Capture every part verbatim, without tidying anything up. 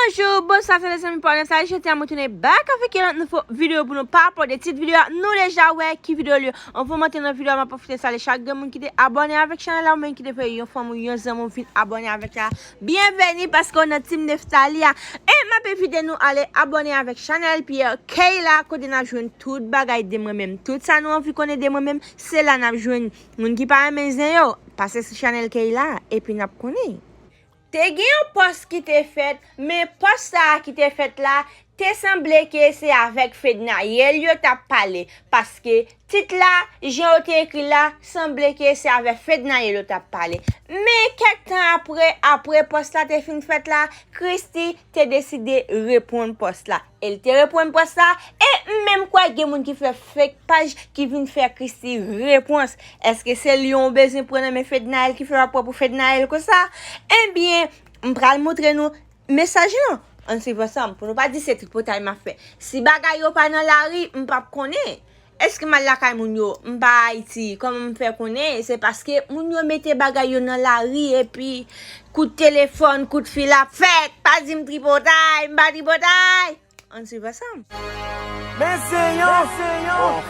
Bonjou, bonswa, se lezanmi, pawòl nèf, sa jodi a mwen tounen back avèk yon lòt nouvo videyo pou nou pa pèdi tit videyo a. Nou deja wè ki videyo l ye. Anvan mwen antre nan videyo a, m ap pwofite salye chak grenn moun ki te abòne avèk chanèl la, ou menm ki te fè yon fanmi w, yon zanmi w vin abòne avèk la. Byenveni paske w nan Team Neftali a. E m ap envite nou ale abòne avèk chanèl Pierre Kay la, kote n ap jwenn tout bagay de mwen menm. Tout sa nou anvi konnen de mwen menm, se la n ap jwenn. Moun ki pa renmen zen yo, pase sou chanèl Kay la, epi n ap konnen. Te gen yon pòs ki te fèt, men pòs sa a ki te fèt la, te sanble ke se avèk Fednaelle yo t ap pale, paske tit la, jan yo te ekri l la, sanble ke se avèk Fednaelle yo t ap pale. Men kèk tan apre, apre pòs la te fin fèt la, Christie te deside reponn pòs la. E l te reponn pòs la, e m menm kwè gen moun ki fè fake paj ki vin fè Christie repons. Èske se lyon w bezwen pran nan men Fednaelle ki fè w ap pran pou Fednaelle konsa? Ebyen, m pral montre nou mesaj lan. Ann swiv ansanm, pou nou pa di se tripotay m ap fè. Si bagay yo pa nan lari, m p ap konnen. Èske m al lakay moun yo? M pa Ayiti. Kòman m fè konnen? Se paske moun yo mete bagay yo nan lari, epi kout telefòn, kout fil ap fèt. Pa di m tripotay, m pa tripotay. Ann swiv ansanm. Men se yon, men se yon,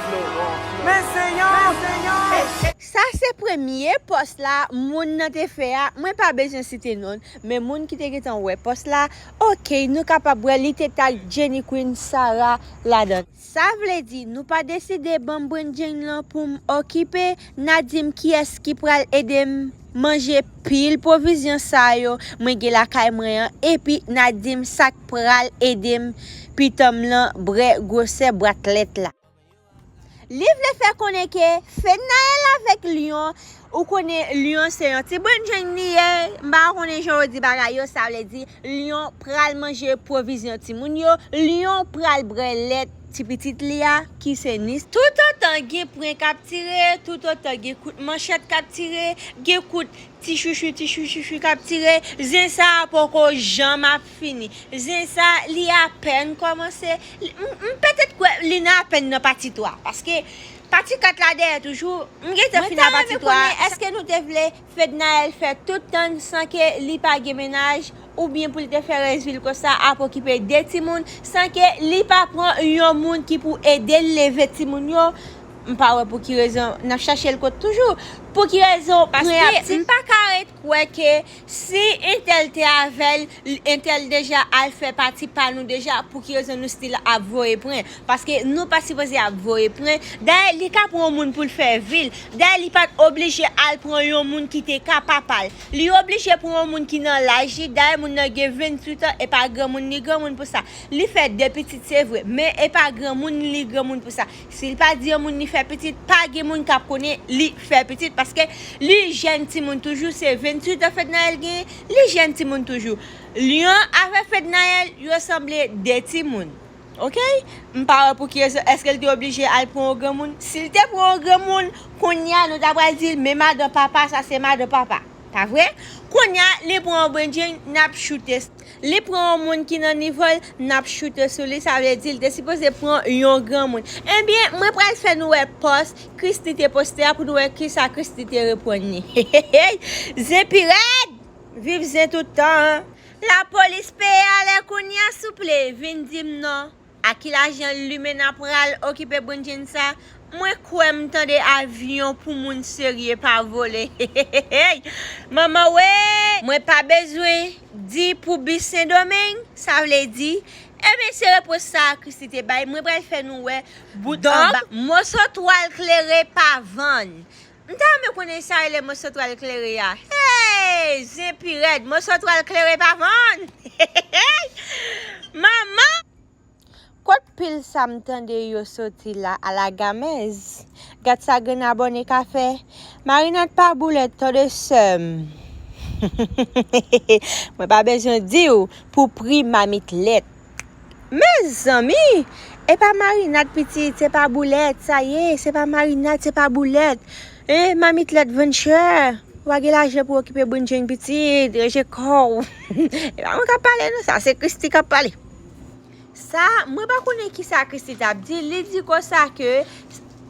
men se yon. Sa se premye pòs la moun nan te fè a. Mwen pa bezwen site non l, men moun ki te gentan wè pòs la, oke, nou kapab wè li te tag Jenny Queen Sarah ladan l. Sa vle di nou pa deside ban m brenjeng lan pou m okipe, n a di m kiyès ki pral ede m manje pil pwovizyon sa yo mwen gen lakay mwen an, epi n a di m sa k pral ede m pitan m lan bwè gwosè bwat lèt la. Li vle fè konnen ke Fednaelle avèk lyon, ou konnen lyon se yon ti brenjeng li ye, m pa konnen jan yo di bagay yo, sa vle di lyon pral manje pwovizyon timoun yo, lyon pral bwè lèt ti pitit li a ki se Nice. Toutotan gen pwen k ap tire, toutotan gen kout manchèt k ap tire, gen kout ti chouchou, ti chouchou k ap tire, zen sa a poko janm ap fini. Zen sa a, li apèn kòmanse. Li- M m petèt kwè li nan apèn nan pati twa, paske pati kat la dèyè toujou. M gentan fin a pati twa. Mwen ta renmen konnen èske nou te vle Fednaelle fè tout tan san ke li pa gen mennaj, oubyen pou l te fè rès vi l konsa ap okipe de timoun, san ke li pa pran yon moun ki pou ede l leve timoun yo. M pa wè pou ki rezon n ap chache l kot toujou. Pou ki rezon pwen ap ti. Paske m pa ka ret kwè ke si entèl te avè l, entèl deja al fè pati pa nou deja, pou ki rezon nou still ap voye pwen? Paske nou pa sipoze ap voye pwen. Dayè, li ka pran yon moun pou l fè vi l. Dayè, li pa t oblije al pran yon moun ki te ka papa l. Li oblije pran yon moun ki nan laj li. Dayè, moun nan gen venntuit an, e pa granmoun li granmoun pou sa. Li fè de pitit, se vre, men e pa granmoun li granmoun pou sa. Si l pa di yon moun li fè pitit, pa gen moun k ap konnen li fè pitit, paske li jèn timoun toujou, se venntuit an Fednaelle genyen, li jèn timoun toujou. Lyon avèk Fednaelle, yo sanble de timoun. Oke? M pa wè pou ki rezon, èske l te oblije al pran yon granmoun? Si l te pran yon granmoun, kounye a nou ta pral di l, men madan papa, sa se madan papa. Pa vre? Kounye a, li pran yon brenjeng, n ap choute. Li pran yon moun ki nan nivo l, n ap choute sou li, sa vle di l te sipoze pran yon granmoun. Ebyen, mwen pral fè nou wè pòs Christie te poste a pou nou wè kisa Christie te reponn li. Zen pi rèd! Viv zen tout tan! Lapolis peye alè kounye a, souple, vin di m non. A ki lajan Limena pral okipe brenjeng sa? Mwen kwè m tande avyon pou moun serye pa vole. Manman we! Mwen pa bezwen di pou bis Sendomeng, sa vle di, ebyen se repons sa a Christie te bay. Mwen pral fè nou wè bout anba. Moso twal klere pa vann. M ta renmen konnen sa rele moso twal klere a. Hey! Zen pi rèd, moso twal klere pa vann. Manman! Kot pil sa m tande yo soti la alagamèz? Gad sa grenn abòne ka fè. Marinad pa boulèt tande sè m. Mwen pa bezwen di w pou pri mamit lèt. Mezanmi! E pa marinad pitit, se pa boulèt, sa ye, se pa marinad, se pa boulèt. E mamit lèt vann chè. W a gen lajan pou okipe brenjeng pitit, ranje kò w. E pa mwen k ap pale non, sa se Christie k ap pale. Sa, mwen pa konnen kisa Christie t ap di. Li di konsa ke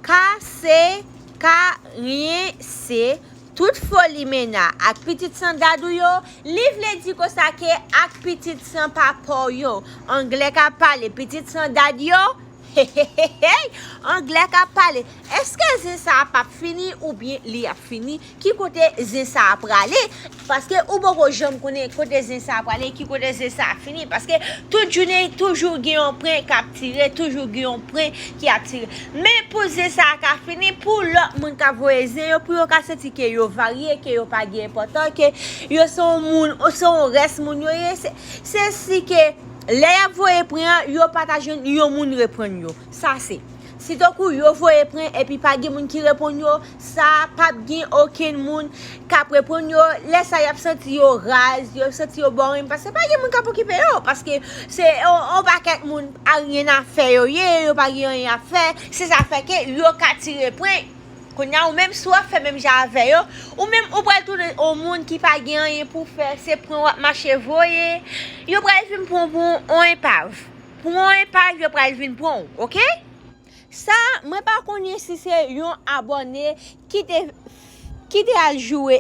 ka se, ka ryen se, Tout foli mena ak pitit sandad ou yo, li vle di konsa ke ak pitit san papa w yo. Anglè k ap pale, pitit sandad yo. Hey, anglè k ap pale. Èske zen sa a p ap fini oubyen li ap fini? Ki kote zen sa a prale? Paske ou poko janm konnen kote zen sa a prale, ki kote zen sa a fini. Paske tout jounen toujou gen yon pwen k ap tire, toujou gen yon pwen ki ap tire. Men pou zen sa a ka fini, pou lòt moun k ap voye zen yo, pou yo ka santi ke yo varye, ke yo pa gen enpòtan, ke yo se yon moun, se yon rès moun yo ye, se, se si ke lè y ap voye pwen an, yo pa ta jwenn yon moun reprann yo. Sa se. Si tankou yo voye pwen epi pa gen moun ki reponn yo, sa p ap gen okenn moun k ap reponn yo. Lè sa y ap santi yo raz, yo santi yo boring, paske pa gen moun k ap okipe yo, paske se yon, yon pakèt moun a ryen a fè yo ye, yo pa gen anyen ap fè. Se sa fè ke yo ka tire pwen. Kounye a, ou menm, si w ap fè menm jan avè yo, ou menm, ou pral tounen yon moun ki pa gen anyen pou fè, se pran w ap mache voye. Yo pral vin pran w pou yon enpav. Pou yon enpav, yo pral vin pran w, oke? Sa, mwen pa konnen si se yon abòne ki te, ki te al joure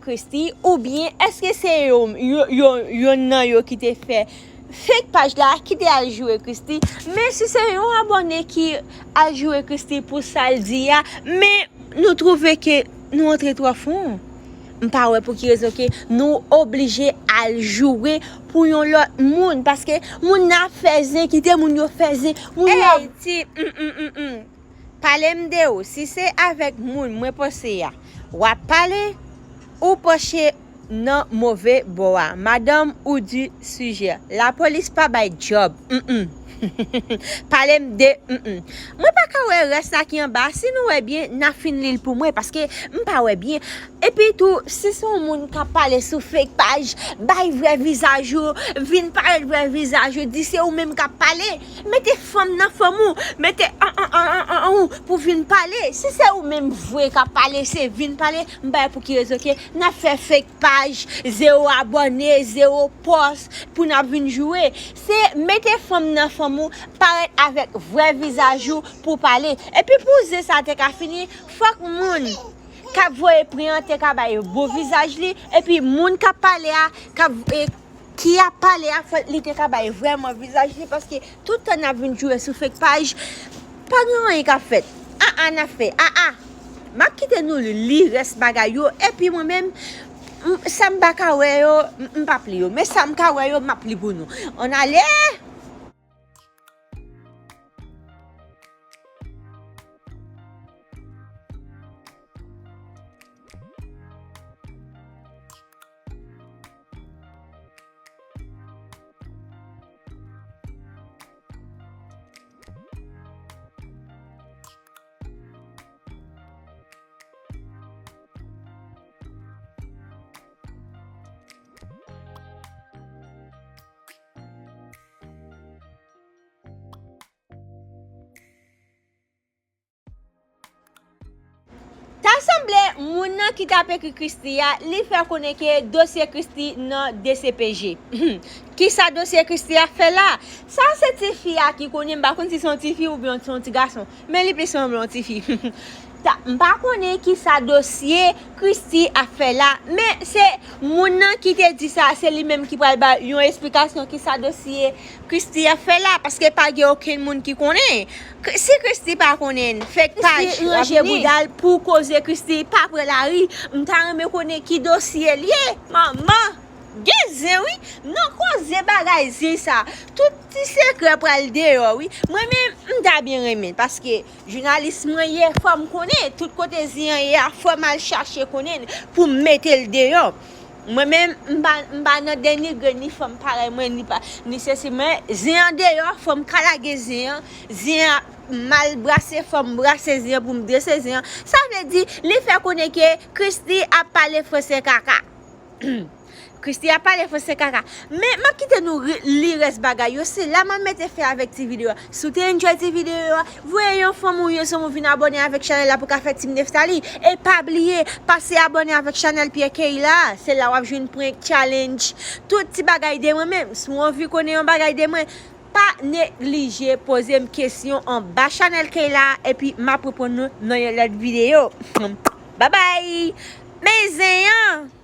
Christie, oubyen èske se yo, yo, yo, yonn nan yo ki te fè fake paj la, ki te al joure Christie? Men si se yon abòne ki al joure Christie pou sa l di a, men nou twouve ke nou antre twò fon. M pa wè pou ki rezon ke nou oblije al joure pou yon lòt moun, paske moun nan ap fè zen, kite moun yo fè zen, moun yo ap ti, mm, mm, mm, mm. Pale m de ou, si se avèk moun mwen panse a w ap pale, ou panche nan move bò a, madanm ou di sijè. Lapolis pa bay djòb. Mm, mm. Pale m de, mm, mm. Mwen pa ka wè rès la ki anba a. Si nou wè byen, n a fin li l pou mwen, paske m pa wè byen. Epi tou, si se yon moun k ap pale sou fake paj, bay vrè vizaj ou, vin parèt vrè vizaj ou, di se ou menm k ap pale. Mete fanm nan fanm ou, mete an, an, an, an, an, an ou pou vin pale. Si se ou menm vre k ap pale, se vin pale, m pa wè pou ki rezon ke n ap fè fake paj, zewo abòne, zewo pòs pou n ap vin joure. Se mete fanm nan fanm ou, parèt avèk vrè vizaj ou pou pale. Epi pou zen sa te ka fini, fòk moun k ap voye pwen an te ka bay bon vizaj li, epi moun k ap pale a, k ap, e, ki ap pale a, fòk li te ka bay vrèman vizaj li, paske tout tan n ap vin joure sou fake paj, pa gen anyen k ap fèt. A a n ap fè, a a. M ap kite nou li rès bagay yo, epi mwen menm, m, sa m pa ka wè yo, m, m p ap li yo. Men sa m ka wè yo, m ap li pou nou. Ann ale! Ta sanble moun nan ki t ap ekri Christie a, li fè konnen ke dosye Christie nan D C P J. Kisa dosye Christie a fè la? Sa se tifi a ki konnen, m pa konn si se yon tifi oubyen se yon ti gason, men li plis sanble yon tifi. Ta, m pa konnen kisa dosye Christie ap fè la, men se moun nan ki te di sa, se li menm ki pral ba yon esplikasyon kisa dosye Christie ap fè la, paske pa gen okenn moun ki konnen. K-, si Christie pa konnen, fake paj, Christie ranje bouda l pou koze Christie pa pran lari. M ta renmen konnen ki dosye l ye. Manman, gen zen wi. Nan koze bagay zen sa, tout ti sekrè pral deyò wi. Mwen menm, m ta byen renmen, paske jounalis mwen ye, fò m konnen. Tout kote zen an ye a, fò m al chache konnen l pou m mete l deyò. Mwen menm, m pa, m pa nan denigre ni fanm parèy mwen, ni pa, ni sesi. Mwen, zen an deyò, fò m ka lage zen an. Zen an mal brase, fò m brase zen an pou m drese zen an. Sa vle di, li fè konnen ke Christie ap pale franse kaka. Christie ap pale franse kaka. Men, m ap kite nou ri-, li rès bagay yo. Se la m ap mete fen avèk ti videyo a. Si w te enjoy ti videyo a, voye yon fanm ou yon zanmi w vin abòne avèk chanèl la pou ka fè Team Nephtalie. E pa bliye, pase abòne avèk chanèl Pierre Keyla. Se la w ap jwenn prank, challenge, tout ti bagay de mwen menm. Si w anvi konnen yon bagay de mwen, pa neglije poze m kesyon anba chanèl Keyla, epi m ap reponn nou nan yon lòt videyo. Babay! Men zen an.